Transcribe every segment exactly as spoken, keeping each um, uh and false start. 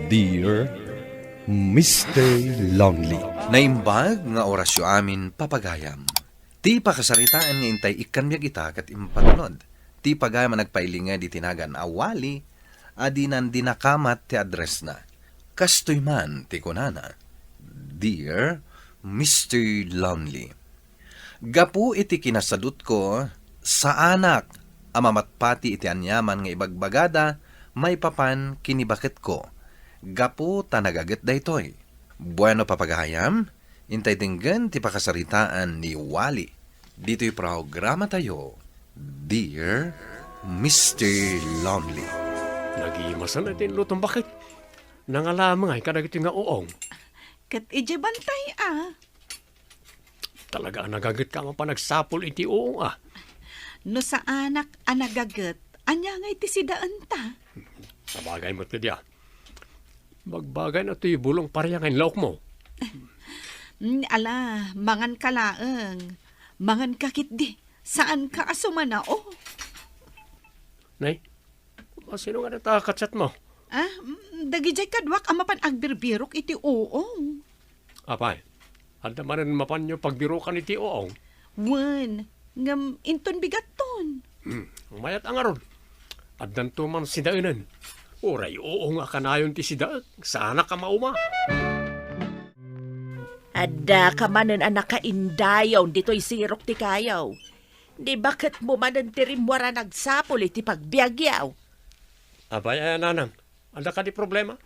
Dear Mister Lonely. Naimbag nga orasyo amin, papagayam. Ti pakasaritaan nga intay ikkan biag ita ket impatnod ti pagayam a nagpailinged iti nagan a Wally a dinan dinakamat ti addressna. Kastoy man ti kunana, Dear Mister Lonely. Gapu iti kinasadutko, saanak a mamatpati iti aniaman nga ibagbagada maipapan ken ni baketko. Gapu ta nagaget daytoy. Bueno, papagayam, intay denggen ti pakasaritaan ni Wally ditoy programatayo, Dear Mister Lonely. Nagimasan ti inlutom, baket. Nangalaam ngay kadagitoy nga uong. Ket idiay bantay, a. Talaga a nagaget ka a mapan agsapul iti uong, a. No saanak a nagaget, ania ngay ti sidaenta? Sabagay met kadi, a. Bagbagay na toy bulong paria nga inlaokmo. Mm, ala, mangan ka laeng. Mangan ka ketdi. Saan ka a sumanao? Nay, a, sino nga data a ka-chat mo? Ah, mm, dagidiay kaduak a mapan agbirbirok iti uong. Apay, adda manen mapanyo pagbirokan iti uong? Wen, ngem inton bigatton. Hmm, mayat a ngarud. Addanto man sidaenen. Uray uong a kanayon ti sidaek, saanak a mauma. Adda ka manen a nakaindayon ditoy sirok ti kayo. Ni baketmo manen ti rimmuar a nagsapul iti pagbiagyo. Apay, a, nanang, adda kadi problema?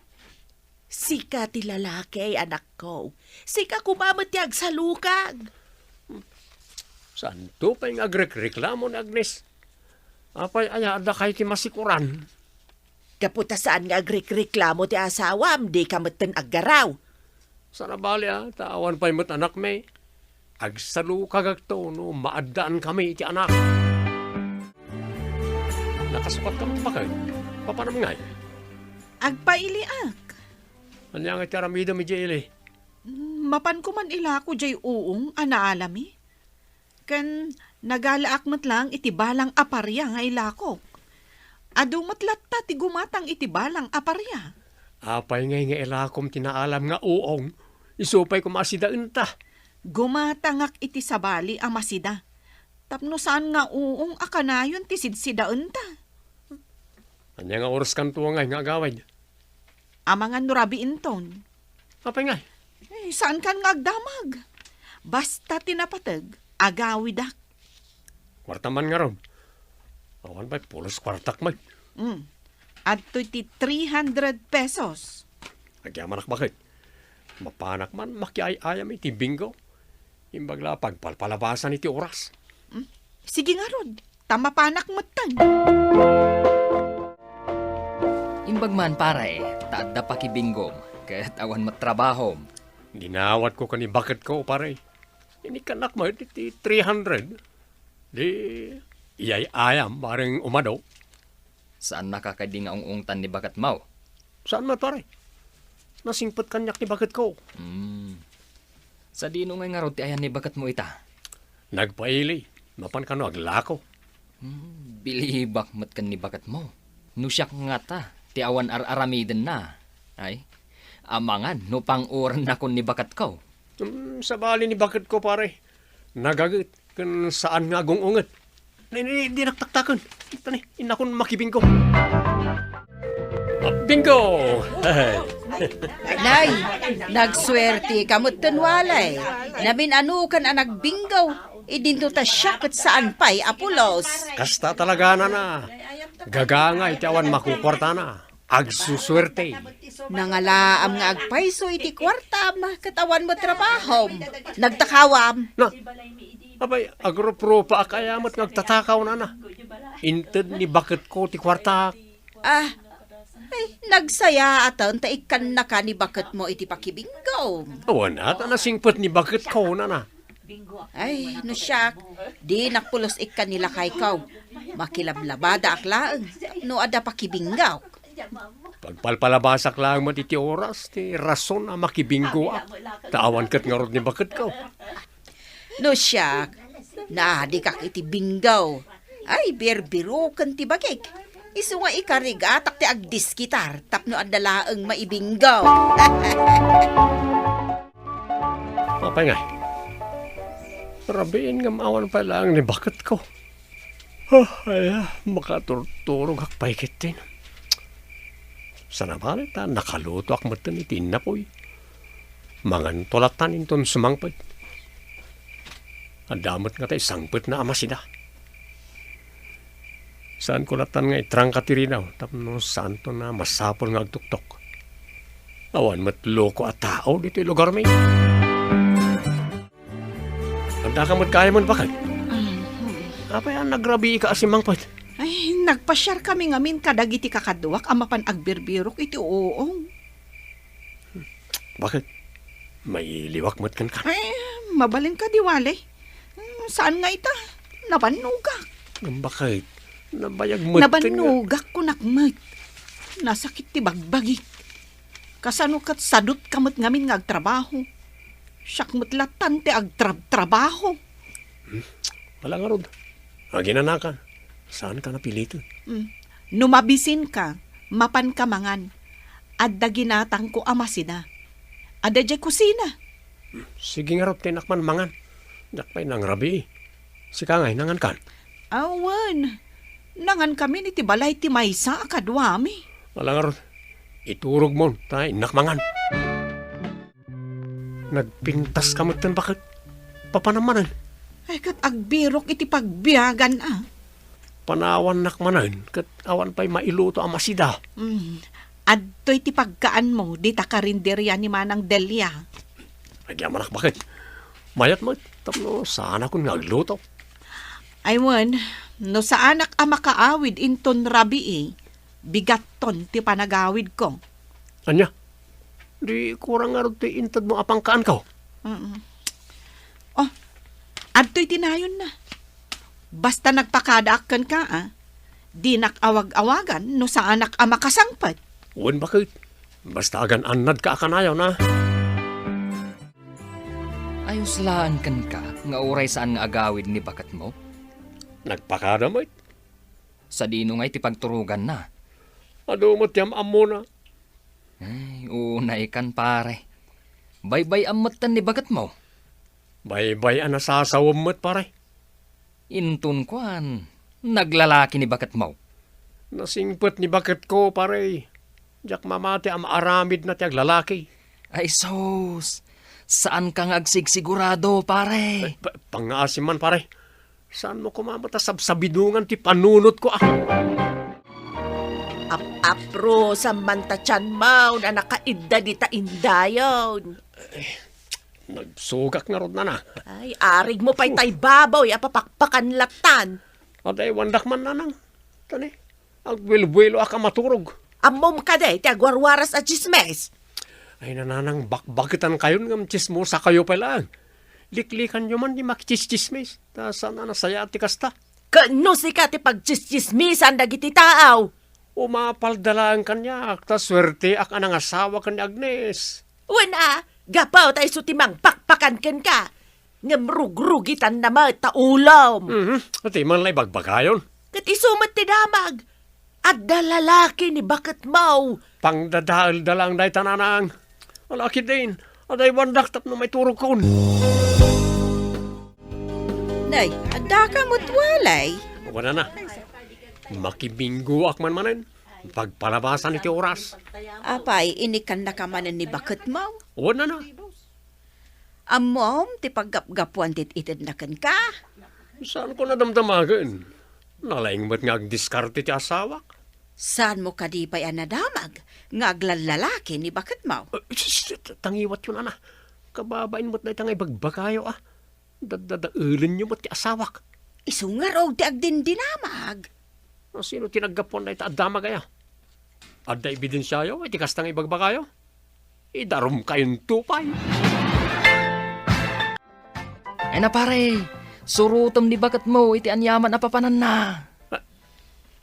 Sika ti lalaki, anakko. Sika koma met ti agsalukag. Saanto pay nga agrekreklamo ni Agnes? Apay aya adda kay ti masikuran? Gapu ta saan nga agrekreklamo ti asawam, dika metten aggaraw. Saan a bali, a, ta awan pay met anakmi. Agsalukagakto no maaddaan kami iti anak. Nakasukat ka met, baket? Papanam ngay? Agpailiak. Ania nga ti aramidem idiay ili? Mm, mapanko man ilako diay uong a naalami. Ken nagalaak met laeng iti balang a paria nga ilakok. Adu met latta ti gumatang iti balang a paria. Apay ngay nga ilakom ti naalam nga uong? Isu pay koma a sidaenta. Gumatangak iti sabali a masida. Tapno saan nga uong a kanayon ti sidsidaenta. Ania nga oras kanto ngay nga agawid? Amangan no rabii inton. Apay ngay? Eh, saan kan nga agdamag? Basta ti napateg, agawidak. Kuarta man ngarud. Awan pay pulos kuartak met. Mm. Adtoy ti three hundred pesos. Agyamanak, baket. Mapanak man makiay-ayam iti bingo. Imbag la pagpalpalabasan iti oras. Mm. Sige ngarud, ta mapanak metten. Imbag man, pare, ta adda pakibingom, ket awan met trabahom. Dinawatko ken ni baketko, pare. Inikkannak met iti three hundred. Di, iyay-ayam, bareng umado. Saannaka kadi nga ung-ungtan ni baketmo? Saan met, pare. Nasingpet kaniak ni baketko. Hmm. Sadino ngay ngarud ti ayan ni baketmo ita? Nagpaili. Mapan kano aglako. Hmm, bilibak met ken ni baketmo. No siak ngata ti awan ar-aramidenna. Ay, amangan no pang-orennakon ni baketko. Hmm, sabali ni baketko, pare. Nagaget. Ken saan nga agung-unget. Ni, ni, di naktaktaken. Tani, innakon makibinggo. Ah, bingo! Nay, nagsuerte ka met ken walay. Namin-anokan a nagbinggo. Idinto ta siak ket saan pay a pulos. Kasta talaga, nana. Gagangay ti awan makukuartana. Agsusuerte. Nangalaam nga agpayso iti kuartam, ket awan met trabahom. Nagtakawam. Na, apay, agrupropaak aya met nga agtatakaw, nana. Inted ni baketko ti kuartak. Ah, ay, nagsayaaten ta ikkannaka ni baketmo iti pakibinggo. Awan ata nasingpet ni baketko, nana. Ay, no siak, dinak pulos ikkan ni lakayko. Makilablabadaak laeng no adda pakibinggaok. Pagpalpalabasak laeng met iti oras, ti rason a makibinggoak. Ta awan ket ngarud ni baketko. No siak, naadikak iti binggo. Ay, birbiroken ti bagik. Isu nga ikarigatak ti agdiskitar tapno adda laeng maibinggaw. Apay ngay? Rabiin ngem awan pay laeng ni baketko. Ah, ay, ah, makaturturogak pay ketdin. Sana bale ta nakalutoak metten iti innakoy. Manganto lattan inton sumangpet. Adda met nga ta isangpetna a masida. Saanko lattan nga itrangka ti ridaw tapno saanto a masapul nga agtuktok. Awan met loko a tao ditoy lugarmi. Adda ka met gayam, baket? Mm, hmm. Apay a nagrabiika a simmangpet? Ay, nagpasiarkami ngamin kadagiti kakaduak a mapan agbirbirok iti uong. Baket? Mailiwak met kenka. Ay, mabalin kadi, Wale. Hmm, saan nga ita? Nabannogak. Ngem baket? Nabayag met ken nga Nabannogak, kunak met. Nasakit ti bagbagik. Kasano ket sadutka met ngamin nga agtrabaho? Siak met lattan ti agtrabtrabaho. Hmm, ala ngarud. Aginanaka. Saanka napilitan. Hmm. No mabisinka, mapanka mangan. Adda ginatangko a masida. Adda diay kusina. Hmm, sige ngarud ta innak man mangan. Diak pay nangrabii. Sika ngay, nangankan? Awan. Nangankamin iti balay ti maysa a kaduami. Ala ngarud. Iturogmon ta innak mangan. Nagpintaska metten, baket? Papanam manen? Ay, ket agbirok iti pagbiagan, a. Panawannak manen, ket awan pay mailuto a masida. Mm. Adtoy ti pagkaanmo dita karinderia ni Manang Delia. Agyamanak, baket? Mayat met, tapno saanakon nga agluto. Ay wen, no saanak a makaawid inton rabii, bigatton ti panagawidko. Ania? Di kurang ngarud ti intedmo a pangkaanko? Mm. Oh, adtoy ti nayonna. Basta nagpakadaak kenka, a. Dinak awag-awagan no saanak a makasangpet. Wen, baket. Basta agan-annadka a kanayon, a. Ayos laeng kenka nga uray saan nga agawid ni baketmo? Nagpakada met. Sadino ngay ti pagturoganna? Adu met ti am-ammona. Ay, unaykan, pare. Baybay-am metten ni baketmo. Baybay a nasasawem met, pare. Inton kuan, naglalaki ni baketmo. Nasingpet ni baketko, pare. Diak mamati a maaramidna ti aglalaki. Ay, sus! Saanka nga agsigsigurado, pare. Ay, pa-, pangngaasim man, pare. Saanmo koma met a sabsabidongan ti panunotko, a? Ap-aprosam man ta tianmo a nakaidda dita indayon. Nagsugak ngarud, nana. Ay, arigmo pay tay baboy a papakpakan lattan. Adda iwandak man, nanang. Tani, agbuelbueloak a maturog. Ammom kadi ti agwarwaras a tsismis? Ay, nananang, bakbaketankayon ngem tsismosakayo pay laeng. Liklikanyo man ti makitsismis. Ta saan a nasayaat ti kasta. Ket no sika ti pagtsistsismisan dagiti tao. Umapalda laeng kaniak, ta suerteak a nangasawa ken ni Agnes. Wen a, gapu ta isu ti mangpakpakan kenka. Ngem rugrugitanna met ta ulom. Mhm. Ti man la ibagbagayon. Ket isu met ti damag. Adda lalaki ni baketmo. Pangdadaelda laeng dayta, nanang. Ala, ketdin, adda iwandak tapno maiturogkon. Nay, addaka met walay. Wen a, nana. Makibinggoak man manen. Pagpalabasan iti oras. Apay, inikannaka manen ni baketmo? Wen a, nana. Ammom ti paggapgapuan ti itedna kenka? Saanko nadamdamagen. Nalaing met nga agdiskarte ti asawak. Saanmo kadi pay a nadamag nga aglallalaki ni baketmo? Eh, sus, sus, tangiwatyo, nana. Kababain met dayta nga ibagbagayo, a. Daddadaelenyo met ti asawak. Isu ngarud ti agdindinamag. Asino ti naggapuan dayta a damag aya? Adda ebidensiayo iti kasta nga ibagbagayo? Idarumkayonto pay. Ay na, pare, surotem ni baketmo iti aniaman a papananna. Ah,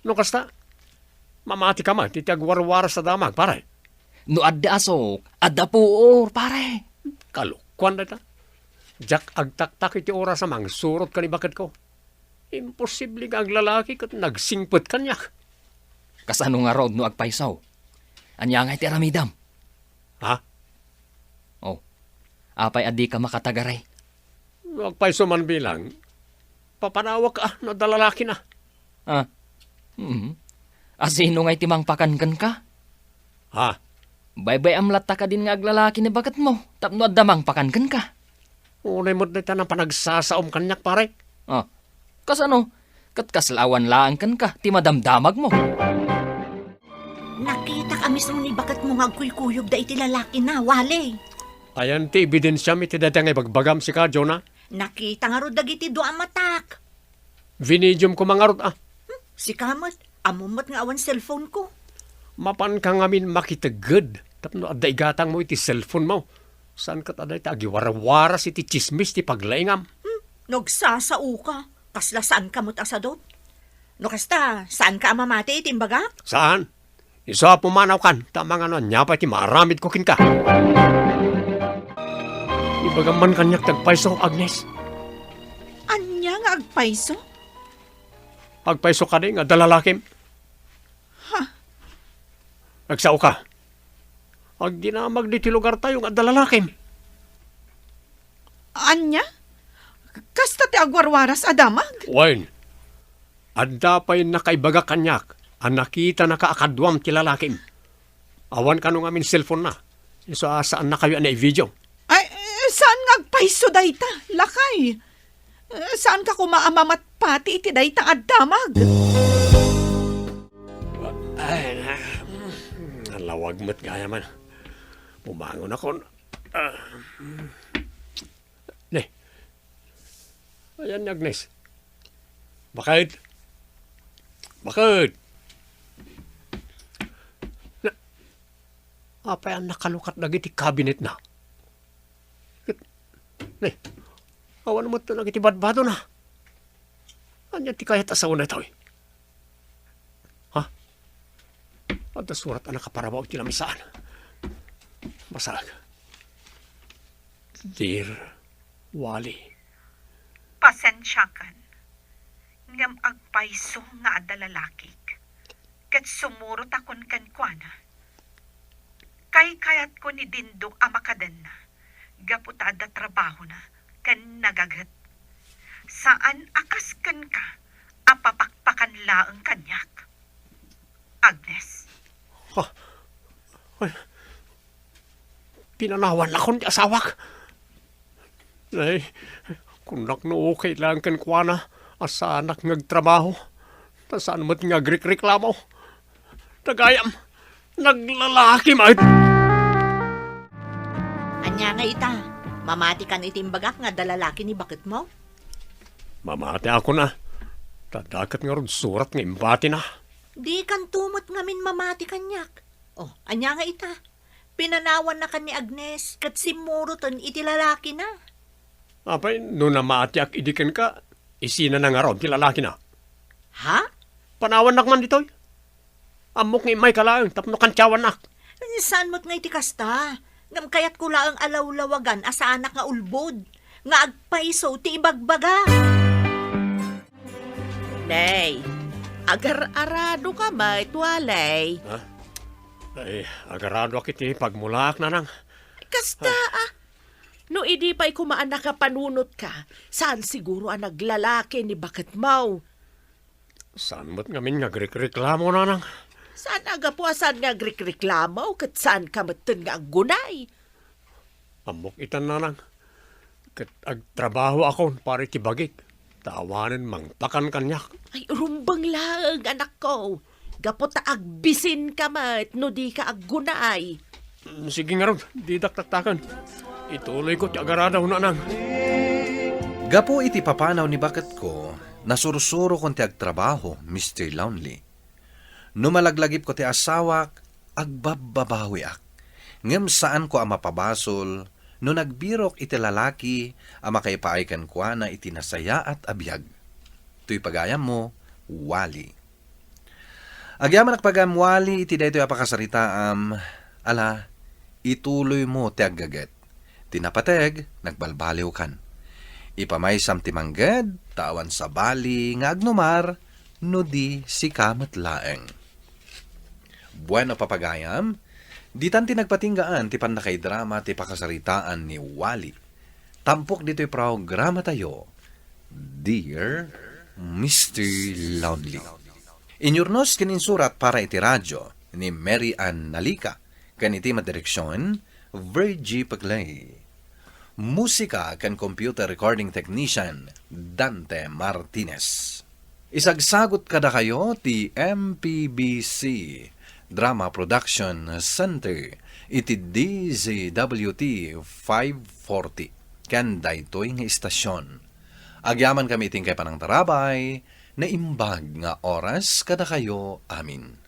no kasta, mamatika met iti agwarwaras a damag, pare. No adda asok, adda puor, pare. Kalokuan dayta. Diak agtaktak iti oras a mangsurot ken ni baketko. Imposible nga aglalaki ket nagsingpet kaniak. Kasano ngarud no agpayso? Ania ngay ti aramidem? Ha? Oh, apay a dika makatagaray? No agpayso man bilang, papanawak a no adda lalakina. Ah, mm. Asino ngay ti mangpakan kenka? Ha? Baybay-am latta kadin nga aglalaki ni baketmo tapno adda mangpakan kenka. Unay met dayta napan agsasaom kaniak, pare. Ah, kasano? Ket kasla awan laeng kenka ti madamdamagmo. Nakitak a mismo ni baketmo nga agkuykuyogda iti lalakina, Wally. Ayan ti ebidensiam iti dayta nga ibagbagam sika, Jonah? Nakita ngarud dagiti dua a matak. Vinidiom koma ngarud, ah. Hmm, sika met, ammom met nga awan cellphone-ko. Mapanka ngamin makitegged tapno adda igatangmo iti cellphone-mo. Saan ket a dayta agiwarwaras iti tsismis ti paglaingam? Hmm, nagsasaoka. Kasla saanka met a sadut. No kasta, saanka a mamati iti imbagak? Saan? Isu a pumanawkan, ta amangan no ania pay ti maaramidko kenka. Ibagam man kaniak ti agpayso, Agnes. Ania nga agpayso? Agpayso kadi nga adda lalakim. Ha? Agsaoka. Agdinamag ditoy lugartayo nga adda lalakim. Ania? Kasta ti agwarwaras a damag? Wen, adda pay nakaibaga kaniak a nakitanaka a kaduam ti lalakim. Awan kano ngamin cellphone-na. Isu a saannakayo a naivideo. Ay, eh, saan nga agpayso dayta, lakay? Eh, saanka koma a mamatpati iti dayta a damag? Ay, na, nalawag met gayam. Bumangonakon. Ah. Ne. Ayan ni Agnes. Bakit? Bakit? Na, apay a nakalukat dagiti cabinet-na? Ket, ne, awan met dagiti badbadona. Ania ti kayat a sao daytoy? Ha? Adda surat a nakaparabaw iti lamisaan. Basaek. Dear Wally. Pasensiakan, ngem agpayso nga adda lalakik, ket sumurotakon kenkuana. Kaykayatko ni Dindo a makadenna gapu ta adda trabahona ken nagaget. Saan a kas kenka a papakpakan laeng kaniak. Agnes. Ha? Ay, pinanawannakon ti asawak. Ay, kunak no okay laeng kenkuana a saanak nga agtrabaho, ta saan met nga agrikreklamo. Dagayam, naglalaki met. Ania nga ita? Mamatikan iti imbagak nga adda lalaki ni baketmo? Mamatiakon a. Ta adda ket ngarud surat nga imbatina. Dikanto met ngamin mamati kaniak. Oh, ania nga ita? Pinanawannakan ni Agnes ket simmuroten iti lalakina. Apay, no namatiak idi kenka, isinana ngarud ti lalakina? Ha? Panawannak man ditoy. Ammok nga immayka laeng tapno kantiawannak. Saan met nga iti kasta? Ngem kayatko laeng a lawlawagan a saanak nga ulbod, nga agpayso ti ibagbaga. Nay, agar-aradoka met, Wally. Ha? Ay, agaradoak iti pagmulaak, nanang. Kasta, ah. No idi pay koma a nakapanunotka, saan siguro a naglalaki ni baketmo? Saan met ngamin nga agrikreklamo, nanang? Saan a gapu a saan nga agrikreklamo ket saanka metten nga aggunay? Ammok itan, nanang. Ket agtrabahoakon para iti bagik, ta awanen mangpakan kaniak. Ay, rumbeng laeng, anakko. Gapu ta agbisinka met no dika aggunay. Mm, sige ngarud, didak taktaken. Ituloyko ti agaradaw, nanang. Gapu iti papanaw ni baketko, nasursurokon ti agtrabaho, Mister Lonely. No malaglagipko ti asawak, agbabbabawiak. Ngem saanko a mapabasol no nagbirok iti lalaki a makaipaay kenkuana iti nasayaat a biag. Toy pagayammo, Wally. Agyamanak pagayam, Wally, iti daytoy a pakasaritaam. Ala, ituloymo ti aggaget. Ti napateg, nagbalbaliwkan. Ipamaysam ti mangged, ta awan sabali nga agnumar, no di sika met laeng. Bueno, papagayam, ditan ti nagpatinggaan ti pannakaidrama ti pakasaritaan ni Wally. Tampok ditoy programatayo, Dear Mister Lonely. Inyurnos ken insurat para iti radyo ni Mary Ann Nalica, ken iti madireksion, Virgie Paglae. Musika ken computer recording technician, Dante Martinez. Isagsagut kadakayo ti M P B C Drama Production Center iti D Z W T five forty ken daytoy nga istasion. Agyamankami iti inkay panangtarabay, naimbag nga oras kadakayo amin.